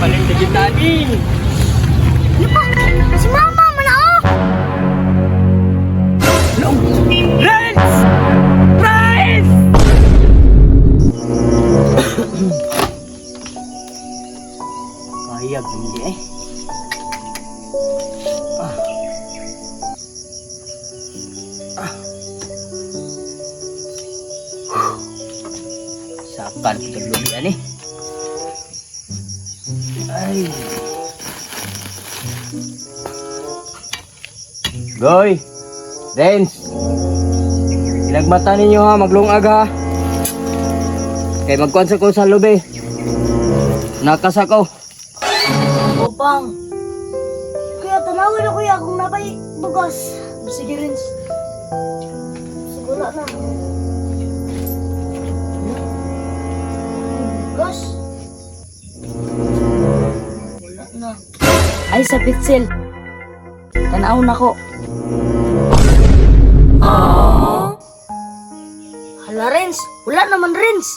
Kapalit na kita ni. Ano pa? Si mama man ako! Renz! Price! Kaya hindi eh. Ah. Ah. Sakan itong lubi eh. Ay. Goy! Renz! Ilagmata ninyo ha, maglungag ha. Kay magkuhan sa ko sa lubi. Nakasakaw. Opang. Kuya, tanawin na kuya kung napay bugas. Sige, Renz. Siguro na. Bugas. Wala na. Ay, sa pitsil. Tanaw na ko. Hala, Renz. Wala naman, Renz.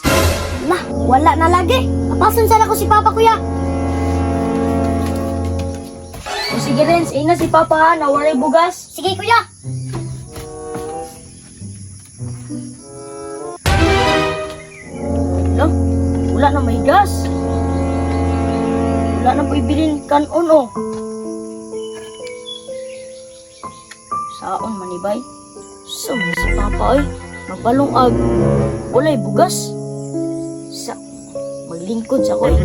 Wala, wala na lagi. Apasan sana ko si Papa, kuya. O sige, Renz. Ina si Papa ha. Nawalay bugas. Sige, kuya. Lo, wala na may gas. Wala na po ibilin kanon oh. Saon manibay? Saan si Papa oy? Magbalungag. Walay bugas. Sa maglingkod sa ko eh.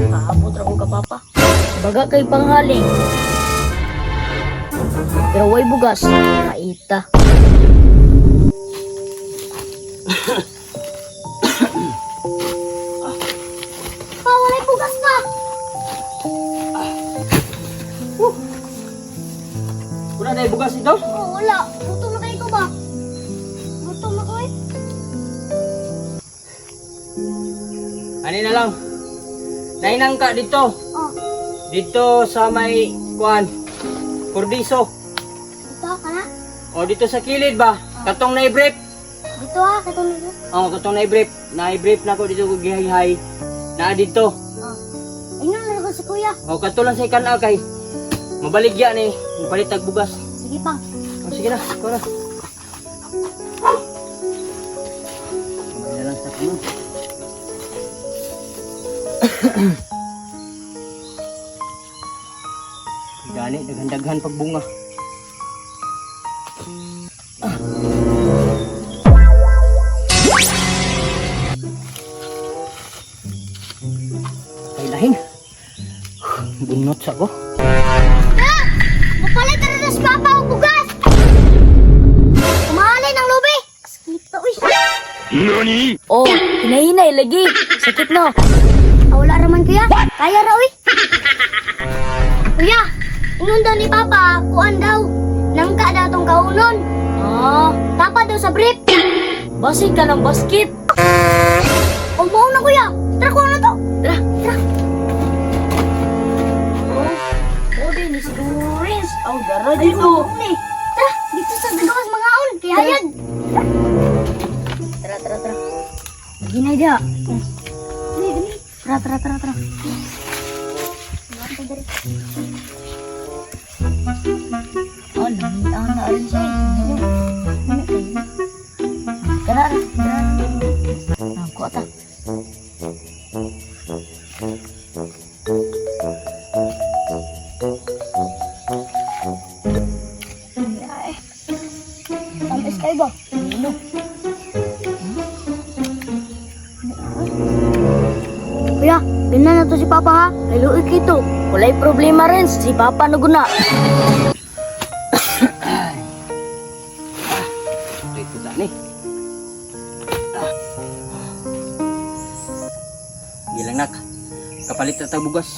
Paabot ra ko ka Papa. Baga kay panghaling. Pero way bugas, maita. Pa, walay bugas pa. Wala na bugas ito? Oh, wala. Gutom na kayo ko ba? Gutom na ko eh. Ani na lang. Nainang ka dito. Oh, Dito sa may kuan. Kurdiso. dito ka na. O dito sa kilid ba? Katong na brief. Dito ha, katong dito. Oh, katong na brief. Na brief na ko dito ko gihayhay. Na dito. Oh. Ayun na ko si kuya. O kato lang sa ikan kay. Mabaligya ni, mapalit tag bugas. Sige pang. O sige na, ikaw na. Kamay na lang sa kuno. Gani, daghan-daghan pagbunga. Ah. Ay lahing. Bunot sa ko. Ah! Mapalit na na si Papa og bugas! Kumahalin ang lubi! Sakit na, uy! Oh, hinahinay lagi. Sakit no. Ah, wala raman kuya. Kaya ra, uy! Kuya, ingon daw ni Papa, kuan daw. Nangka daw tong kaunon. Ah, Papa daw sa brief. basig ka ng basket. O mao na kuya. Tara kuha na to. Tara. Tara. Oh, din si Renz. Aw, dara Ay, dito. oo, ni. Tara, dito sa dagawas mga on. Kaya hayag. Tara, tara, tara. Ginay dia. Dali, dali. Tara, tara, tara, tara. Oh, nangita na rin siya. Tara, tara. Ako ata. Tamis kayo ba? Ano? Kuya, binan na to si Papa ha. Kay luoy kito. Walay problema rin. Si Papa na guna. Ito ito ni. Ah. Gilang nak. Kapalit na tag bugas.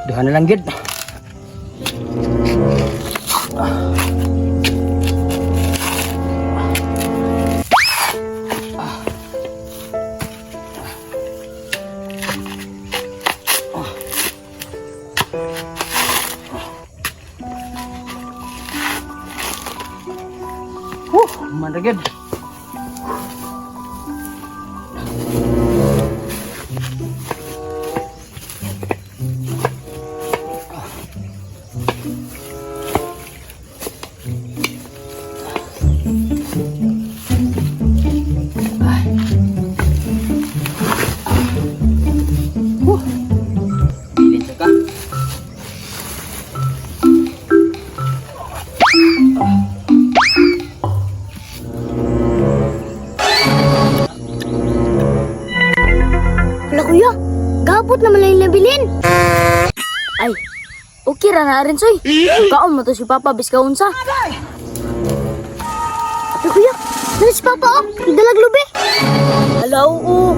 Duha na lang gid. Huh, managad. Huh. Pilit ka. Hala kuya, gabot naman lang yung nabilin. Ay, okay ra na rin, soy. Kaon mo to si Papa biska unsa. Hala kuya, dali si Papa oh, dalag lubi. Hala, oo.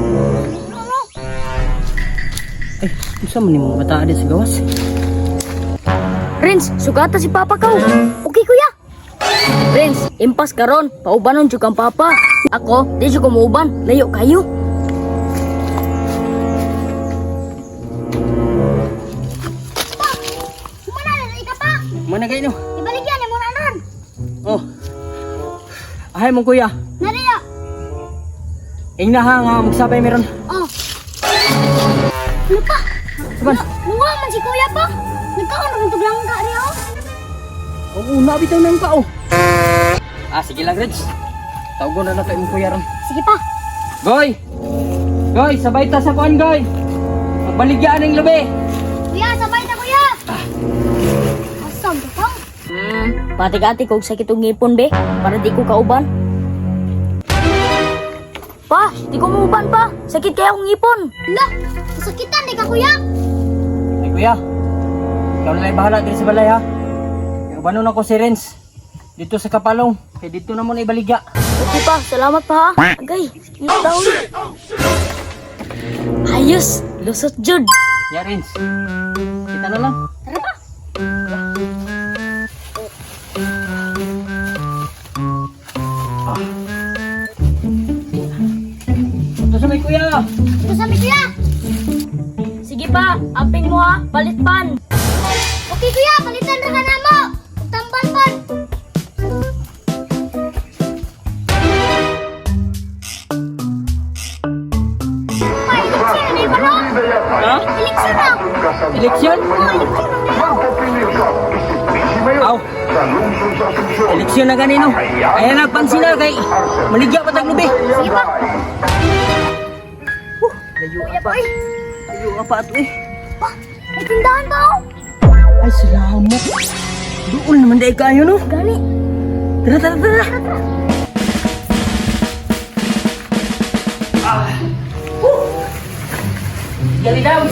Ay, unsa man nimo bata sa gawas? Renz, sugata si Papa kaw. Okay kuya. Renz, impas karon, paubanon jud kang Papa. Ako, di jud ko muuban, layo kayo. Pa, humana na ka pa. Managay no. Ibalik yan, mo na ron. Oh. Ahay mong kuya. Nariya. Ingna ha nga magsabay meron. Oh. Ano pa? Saban. Luwa man si kuya pa. Nagkaon rin tuglang ka niya oh. Oo, na bitaw nang ka oh. Ah, sige lang, Reg. Tawgon na nato imong kuya ron. Sige pa. Goy! Goy, sabay ta sa kuan, Goy. Magbaligyaan ang lubi. Kuya, sabay ta kuya. Asam ka pa. Patig-ati kog sakit og ngipon be, para di ko kauban. Pa, di ko muuban pa. Sakit kaya akong ngipon. Ala, masakitan di ka kuya. Ay, kuya. Ikaw na lang bahala diri sa balay ha. Kay ubanon ako si Renz. Dito sa Kapalong. Kay dito na mo na ibaligya. Okay pa, salamat pa ha. Agay, sakit daw. Ayos, lusot jud. Ya, Renz. Kita na lang. Tara pa. Ito sa may kuya. Ito sa may kuya. Sige pa, amping mo ha, palitpan. Okay kuya, palitan ra ka na mo. Tambal pan. Pa, eleksyon na ba no? Ha? Eleksyon na. Eleksyon? Oh, eleksyon na. Aw. Eleksyon na ganino. Ayan na, pansin na kay maligya pa tag lubi. Sige pa. Layo Kuya pa. pa, oy. Layo pa ato eh. Pa, may tindahan pa oh. Ay, salamat. Doon naman dahil kayo, no? Gani. Tara, tara, tara. Ah. Woo! Gali daw.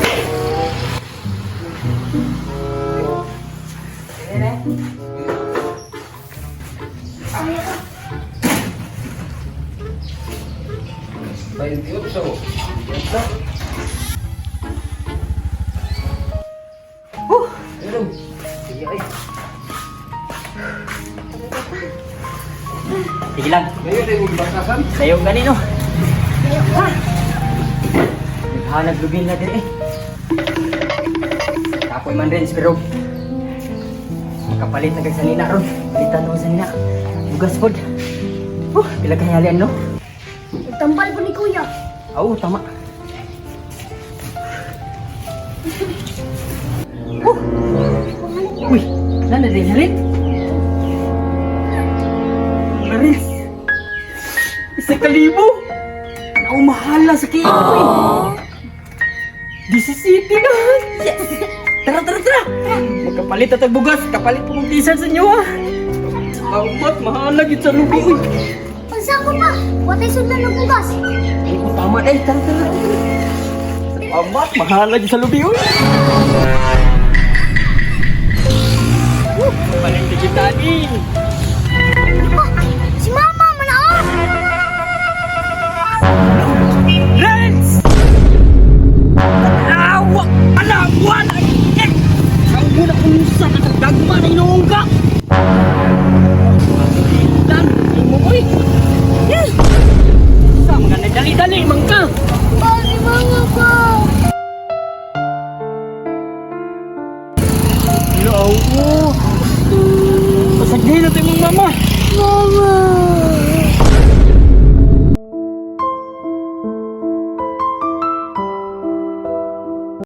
Huh! Sige, ay. Sige lang. Sayo ganino. Ha? Naghanag lubin na din eh. Kapoy man rin, pero makapalit na kag sanina ron. Palitan mo sanina. Bugas pod. Huh, pila kahalian no? Tambal po ni kuya. Oo, tama. Huh. Uy, nana din halit. Maris. 1,000. Naumahala sa kiko eh. Disisiti na. Yes. Tara, tara, tara. Magkapalit at bugas. Kapalit po kong t-shirt sa inyo ah. Maupot, mahala gid sa lubi. Uy. Pagsako pa. Watay sudlan ng bugas. Oo, tama eh. Tara, tara, tara. Salamat, mahala gid sa lubi. Uy. Woo, Palit na kita ni. Pa, si mama man oh. Renz! Tanawa! Alawan! Ay! Eh! Ang muna unsa ka kagdagma na inuong ka! Dan! Imo oy! Eh! Sa mga nadali-dali man ka! Pa, si mama pa. Oo. Pasagdihin natin mong mama. Mama.